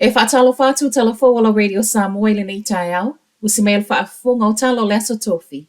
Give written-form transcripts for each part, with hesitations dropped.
E faatalofa atu tala fou o la Radio Samoa i lenei taeao, usi mai o le faafofoga o tala o le Aso Tofi.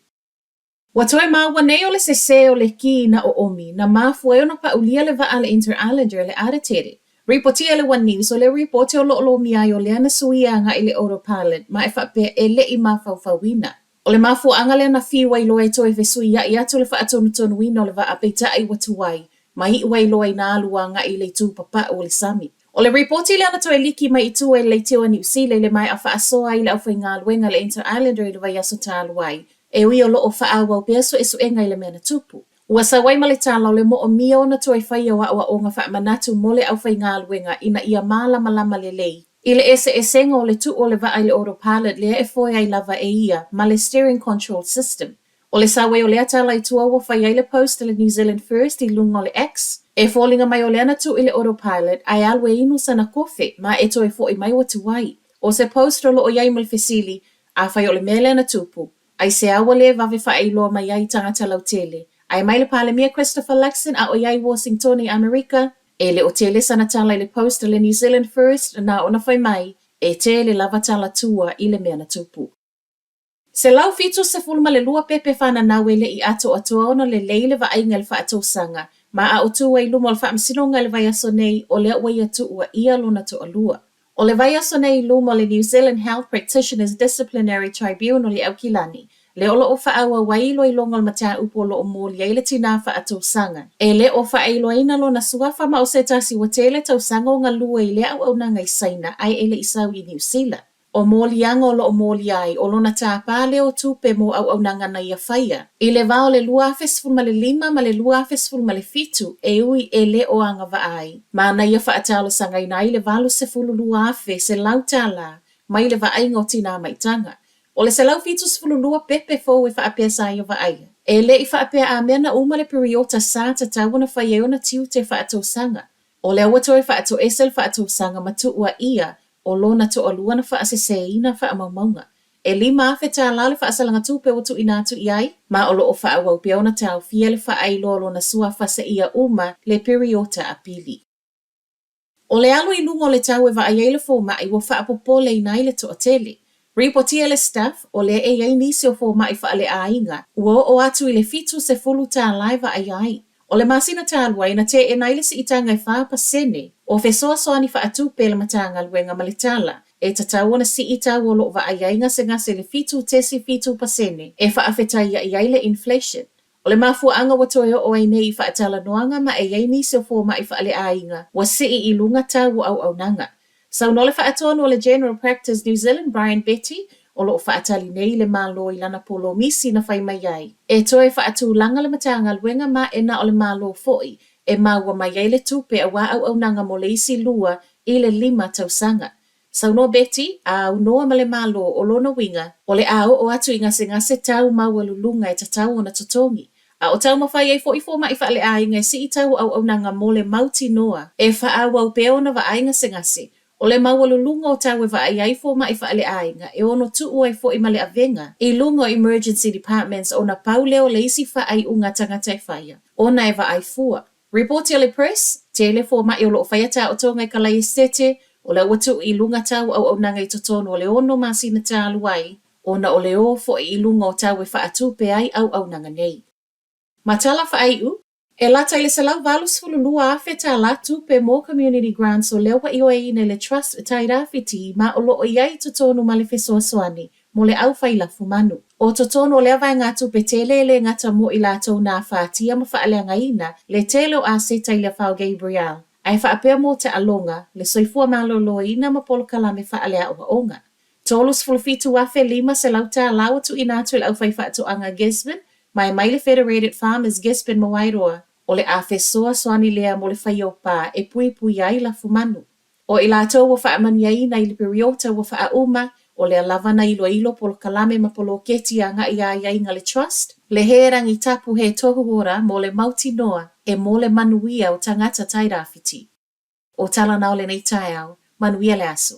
Ua toe maua nei o le sesē o le ki na ʻoʻomi, na mafua ai ona paʻulia le vaʻa a le Interislander le Aratere. Ripotia e le One News, o le ripoti o loʻo lomia ai o lea na suia agai i le autopilot ma e faapea e leʻi mafaufauina. O le mafuaʻaga lea na fiu ai loa e toe fesuiaʻi atu le faatonutonuina o le vaʻa peitai ua tuai ma iʻu ai loa i na alu agaʻi i le itu papaʻu o le sami. O le ripoti lea na toe liki mai i tua i le leitio a Niu Sila i le maeʻa faasoa ai le aufaigaluega a le Interislander i le vaiaso talu ai, e ui o loʻo faaauau pea suesuega i le mea na tupu. Ua sau ai ma le tala o le moʻomia ona toe faia o aʻoaʻoga faamanatu mo le aufaigaluega ina ia mālamalama lelei i le eseesega o le tuʻu o le vaʻa i le autopilot lea e foe ai lava e ia ma le steering control system. O le sau ai o lea tala i tua ua fai ai le post a le New Zealand First i luga o le X, e foliga mai o lea na tuu i le autopilot ae alu e inu sana kofe ma e toe foʻi mai ua tuai. O se post o loʻo i ai ma le fesili, afai o le mea lea na tupu, aisea ua lē vave faailoa mai ai i tagata lautele? Ae mai le Palemia Christopher Luxon a ʻo ia i Washingtone i Amerika, e le o tele sana tala i le post a le New Zealand First na ona fai mai, e tele lava tala tua i le mea na tupu. 172 pepe fananau e leʻi atoatoa ona lelei le vaaiga i le faatausaga ma a o tu ai i luma o le faamasinoga i le vaiaso nei o lea ua ia tuua ʻia lona toalua. O le vaiaso nei i luma o le New Zealand Health Practitioners Disciplinary Tribunal i Aukilani, lea o loʻo faaauau ai iloiloga o le mataupu o loʻo moli ai le tinā faatausaga. E le o faailoaina lona suafa ma o se tasi ua tele tausaga o galue i lea auaunaga i Saina ae e le i sau i Niu Sila. O moliaga o loʻo molia ai, ʻo lona tāpā lea o tupe mo auaunaga na ia faia. I le wā o le 2015 ma le 2017 e ui e le o agavaʻa ai, ma na ia faatalosagaina ai le 82,100 tālā mai le vaaiga o tinā maitaga. O le 172 pepe fou e faapea sa ia vaaia. E le i faapea a mea na uma le piriota sa tatau ona fai ai ona tiute faatausaga. O lea ua toe faatoese le faatausaga ma tuua ʻia o lona toalua na faaseseina faamaumauga. E 5,000 tālā le faasalaga tupe ua tuuina atu i ai, ma o loʻo faaauau pea ona taofia le faailoa o lona suafa seia uma le piriota apili. O le alu i luga o le tau e vaai ai le fomaʻi ua faapopoleina ai le toatele. Ripotia le Stuff, o lea e i ai nisi o fomaʻi faaleaiga ua oo atu i le 70 tālā e vaaia ai. O le masina talu ai na teena ai le siitaga e 4% o fesoasoani faatupe e le Matagaluega ma le tala e tatau ona sii tau o loʻo vaai ai gasegase le 7.7% e faafetaiaʻi ai le inflation. O le mafuaʻaga ua toe oo ai nei i faatalanoaga ma e i ai nisi o fomaʻi faaleaiga ua sii i luga tau o auaunaga. Saunoa le faatonu o le General Practice New Zealand Brian Betty, o loʻo faatali nei le Malo i lana polomisi na fai mai ai, e toe faatulaga le Matagaluega ma e na o le Malo foʻi e maua mai ai le tupe auā auaunaga mo le isi lua i le lima tausaga. Saunoa Betty, a aunoa ma le Malo o lona uiga, o le a oo atu i gasegase tau maualuluga e tatau ona totogi. A o taumafai ai foʻi fomaʻi faaleaiga e sii tau o auaunaga mo le mautinoa e faaauau pea ona vaai gasegase, o le maualuluga o tau e vaai ai fomaʻi faaleaiga e ono tuu ai foʻi ma le avega i luga o emergency departments ona pau lea o le isi faaiuga a tagata e faia ona e vaai fua. Ripoti a le Press, tele fomaʻi o loʻo faia taotoga i ka laiesetete, o lea ua tuu i luga tau o auaunaga i totonu o le ono masina talu ai, ona o le ō foʻi i luga o tau e faatupe ai auaunaga nei. Ma tala faaiʻu, e lata i le 182,000 tālā tupe mo Community Grants o lea ua ioeina i le Trust Tairāwhiti ma o loʻo i ai totonu ma le fesoasoani mo le ʻau lafu manu. O totonu o lea vaegatupe tele e lē gata mo i latou na afatia ma faaleagaina le tele o aseta i le afa o Gabrielle, ae faapea mo taaloga, le soifua malōlōina ma polokalame faaleaʻoaʻoga. 37,500 tālā ua tuuina atu i le ʻaufaifaatoaga Gisborne, ma e mai le Federated Farmers Gisborne ma Wairoa, o le a fesoasoani lea mo le faia o pā e puipui ai lafu manu. O i latou ua faamanuiaina i le piriota ua faauma, o lea lava na iloilo polokalame ma poloketi agaʻi iā aiaiga le Trust, le he rangi tapu he tohu ora mo le mautinoa e mo le manuia o tagata Tairāwhiti. O tala na o lenei taeao, manuia le aso.